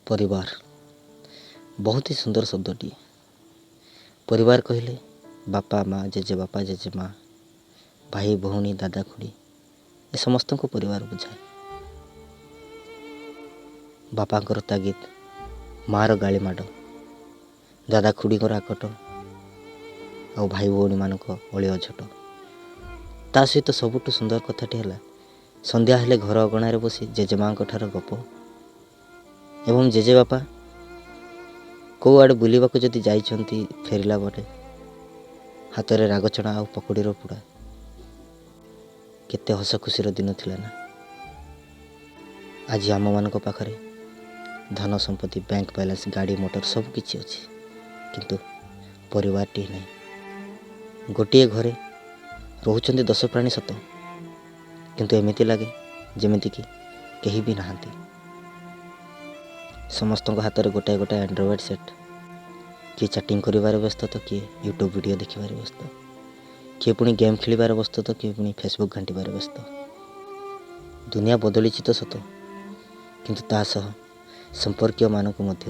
ପରିବାର ବହୁତ ହି ସୁନ୍ଦର ଶବ୍ଦଟିଏ। ପରିବାର କହିଲେ ବାପା, ମା, ଜେଜେବାପା, ଜେଜେମା, ଭାଇ, ଭଉଣୀ, ଦାଦା, ଖୁଡ଼ି, ଏ ସମସ୍ତଙ୍କୁ ପରିବାର ବୁଝାଏ। ବାପାଙ୍କର ତାଗିଦ, ମାଆର ଗାଳି ମାଡ଼, ଦାଦା ଖୁଡ଼ିଙ୍କର ଆକଟ ଆଉ ଭାଇ ଭଉଣୀମାନଙ୍କ ଅଳି ଅଝଟ। ତା ସହିତ ସବୁଠୁ ସୁନ୍ଦର କଥାଟି ହେଲା, ସନ୍ଧ୍ୟା ହେଲେ ଘର ଅଗଣାରେ ବସି ଜେଜେମାଙ୍କ ଠାରୁ ଗପ ଏବଂ ଜେଜେବାପା କେଉଁଆଡ଼େ ବୁଲିବାକୁ ଯଦି ଯାଇଛନ୍ତି, ଫେରିଲା ପରେ ହାତରେ ରାଗଚଣା ଆଉ ପକୁଡ଼ିର ପୁଡ଼ା। କେତେ ହସ ଖୁସିର ଦିନ ଥିଲା ନା? ଆଜି ଆମମାନଙ୍କ ପାଖରେ ଧନ ସମ୍ପତ୍ତି, ବ୍ୟାଙ୍କ ବାଲାନ୍ସ, ଗାଡ଼ି ମଟର ସବୁ କିଛି ଅଛି, କିନ୍ତୁ ପରିବାରଟିଏ ନାହିଁ। ଗୋଟିଏ ଘରେ ରହୁଛନ୍ତି 10 ପ୍ରାଣୀ ସତ, କିନ୍ତୁ ଏମିତି ଲାଗେ ଯେମିତିକି କେହି ବି ନାହାନ୍ତି। ସମସ୍ତଙ୍କ ହାତରେ ଗୋଟାଏ ଗୋଟାଏ ଆଣ୍ଡ୍ରଏଡ଼୍ ସେଟ୍। କିଏ ଚାଟିଂ କରିବାରେ ବ୍ୟସ୍ତ ତ କିଏ ୟୁଟ୍ୟୁବ୍ ଭିଡ଼ିଓ ଦେଖିବାରେ ବ୍ୟସ୍ତ, କିଏ ପୁଣି ଗେମ୍ ଖେଳିବାରେ ବ୍ୟସ୍ତ ତ କିଏ ପୁଣି ଫେସବୁକ୍ ଘାଣ୍ଟିବାରେ ବ୍ୟସ୍ତ। ଦୁନିଆ ବଦଳିଛି ତ ସତ, କିନ୍ତୁ ତା ସହ ସମ୍ପର୍କୀୟମାନଙ୍କୁ ମଧ୍ୟ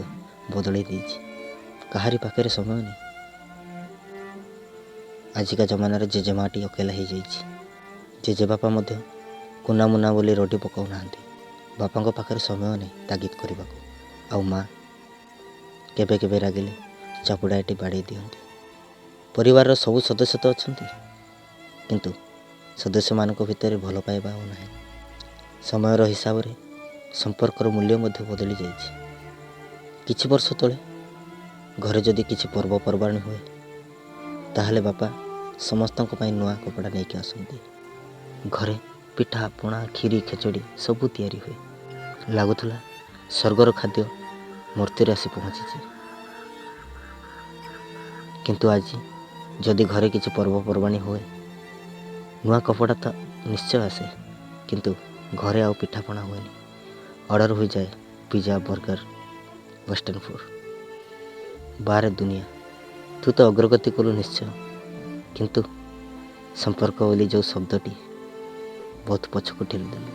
ବଦଳେଇ ଦେଇଛି। କାହାରି ପାଖରେ ସମୟ ନାହିଁ। ଆଜିକା ଜମାନାରେ ଜେଜେମାଟି ଅକେଲା ହେଇଯାଇଛି। ଜେଜେବାପା ମଧ୍ୟ କୁନା ମୁନା ବୋଲି ରଡ଼ି ପକାଉନାହାନ୍ତି। ବାପାଙ୍କ ପାଖରେ ସମୟ ନାହିଁ ତାଗିଦ କରିବାକୁ, ଆଉ ମା କେବେ କେବେ ରାଗିଲେ ଚାପୁଡ଼ାଟି ବାଡ଼େଇ ଦିଅନ୍ତି। ପରିବାରର ସବୁ ସଦସ୍ୟ ତ ଅଛନ୍ତି, କିନ୍ତୁ ସଦସ୍ୟମାନଙ୍କ ଭିତରେ ଭଲ ପାଇବା ଆଉ ନାହିଁ। ସମୟର ହିସାବରେ ସମ୍ପର୍କର ମୂଲ୍ୟ ମଧ୍ୟ ବଦଳି ଯାଇଛି। କିଛି ବର୍ଷ ତଳେ ଘରେ ଯଦି କିଛି ପର୍ବପର୍ବାଣୀ ହୁଏ, ତାହେଲେ ବାପା ସମସ୍ତଙ୍କ ପାଇଁ ନୂଆ କପଡ଼ା ନେଇକି ଆସନ୍ତି। ଘରେ ପିଠା ପଣା, କ୍ଷୀରି, ଖେଚୁଡ଼ି ସବୁ ତିଆରି ହୁଏ। ଲାଗୁଥିଲା ସ୍ୱର୍ଗର ଖାଦ୍ୟ ମୂର୍ତ୍ତିରେ ଆସି ପହଞ୍ଚିଛି। କିନ୍ତୁ ଆଜି ଯଦି ଘରେ କିଛି ପର୍ବପର୍ବାଣୀ ହୁଏ, ନୂଆ କପଡ଼ା ତ ନିଶ୍ଚୟ ଆସେ, କିନ୍ତୁ ଘରେ ଆଉ ପିଠାପଣା ହୁଏନି। ଅର୍ଡ଼ର ହୋଇଯାଏ ପିଜା, ବର୍ଗର, ୱେଷ୍ଟର୍ଣ୍ଣ ଫୁଡ଼୍। ବାରେ ଦୁନିଆ, ତୁ ତ ଅଗ୍ରଗତି କଲୁ ନିଶ୍ଚୟ, କିନ୍ତୁ ସମ୍ପର୍କ ବୋଲି ଯେଉଁ ଶବ୍ଦଟି ବହୁତ ପଛକୁ ଠେଲିଦେଲୁ।